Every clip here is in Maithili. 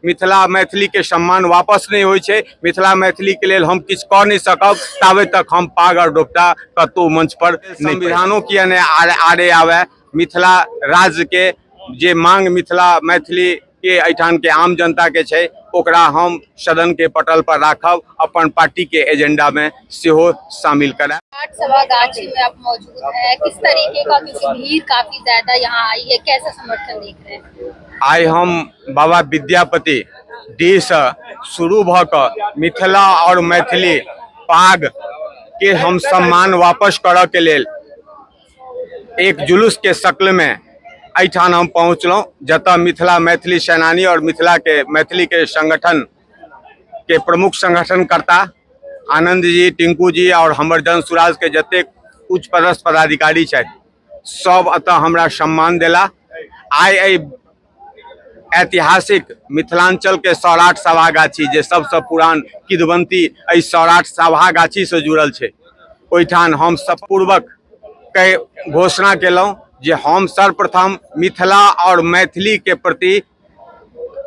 मिथिला मैथिली के सम्मान वापस नहि होइ छै, मिथिला मैथिली के लेल हम किछु कऽ नहि सकब, ताबे तक हम पाग और डोपटा कतहु मंच पर संविधानो किया नहि आड़े आवे। मिथिला राज्य के जे मांग मिथिला मैथिली के एहिठाम के आम जनता के छै, ओकरा हम सदन के पटल पर राखब, अपन पार्टी के एजेंडा में सेहो शामिल करायब। आठ सभागाछी में आप मौजूद हैं, किस तरीके का, क्योंकि भीड़ काफी ज्यादा यहाँ आई है, कैसा समर्थन देख रहे हैं? आइ हम बाबा विद्यापति डीह से शुरू भऽ कऽ मिथिला और मैथिली पाग के हम सम्मान वापस करऽ के लेल एक जुलूस के शक्ल में एहिठाम हम पहुँचलहुँ, जतऽ मिथिला मैथिली सेनानी और मिथिला के मैथिली के संगठन के प्रमुख संगठनकर्ता आनंद जी, टिंकू जी और हमर जन सुराज के जतेक उच्च पदस्थ पदाधिकारी छथि सब एतऽ हमरा सम्मान देला। आइ एहि ऐतिहासिक मिथिलांचल के सौराठ सभागाछी, जे सबसँ पुरान किदवंती एहि सौराठ सभागाछी से जुड़ल छै, ओहिठाम हम सपूर्वक के घोषणा केलहुँ जे हम सर्वप्रथम मिथिला और मैथिली के प्रति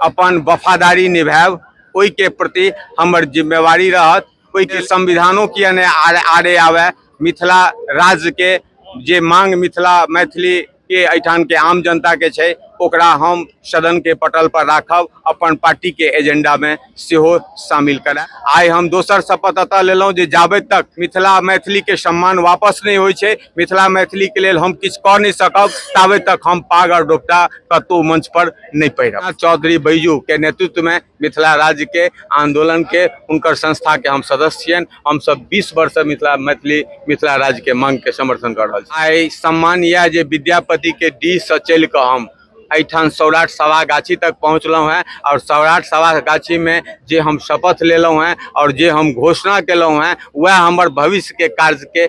अपन वफादारी निभायब, ओहिके प्रति हमर जिम्मेवारी रहत। ओहिके संविधानो किया नहि आड़े आवे। मिथिला राज्य के जे मांग मिथिला मैथिली के एहिठाम के आम जनता के छै, ओकरा हम सदन के पटल पर राखब, अपन पार्टी के एजेंडा में सेहो शामिल करायब। आइ हम दोसर शपथ एतऽ लेलहुँ जे जाबे तक मिथिला मैथिली के सम्मान वापस नहि होइ छै, मिथिला मैथिली के लेल हम किछु कऽ नहि सकब, ताबे तक हम पाग और डोपटा कतहु मंच पर नहि पहिरब। चौधरी बैजू के नेतृत्व में मिथिला राज्य के आंदोलन के उनकर संस्था के हम सदस्य छियनि। हम सब 20 वर्ष से मिथिला मैथिली मिथिला राज्य के मांग के समर्थन कर रहल छी। आइ सम्मान यह जे विद्यापति के डीह से चलि कऽ हम एहिठाम सौराठ सभागाछी तक पहुँचलहुँ हैं और सौराठ सभागाछी में जे हम शपथ लेलहुँ हैं और जे हम घोषणा केलहुँ हैं, वएह हमर भविष्य के कार्य के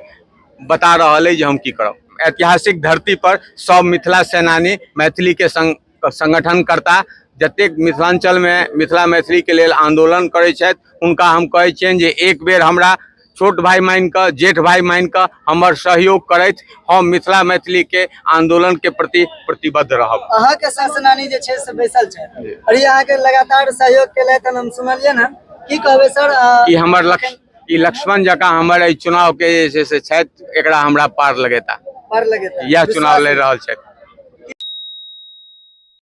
बता रहल अइ जे हम की करब। ऐतिहासिक धरती पर सब मिथिला सेनानी, मैथिली के संगठनकर्ता जतेक मिथिलांचल में मिथिला मैथिली के लेल आंदोलन करै छथि, हुनका हम कहै छियनि जे एक बेर हमरा छोट भाई मानि कऽ, जेठ भाई मानि कऽ हमर सहयोग करथि। हम मिथिला मैथिली के आंदोलन के प्रति प्रतिबद्ध रहब। अहाँके सेनानी जे छै से बैसल छै और ई अहाँके लगातार सहयोग केलथि हन, हम सुनलियनि हन, की कहबै सर? ई हमर ई लक्ष्मण जकाँ हमर एहि चुनाव के जे छै से छथि, एकरा हमरा पार लगेता, पार लगेता, इएह चुनाव लड़ि रहल छथि।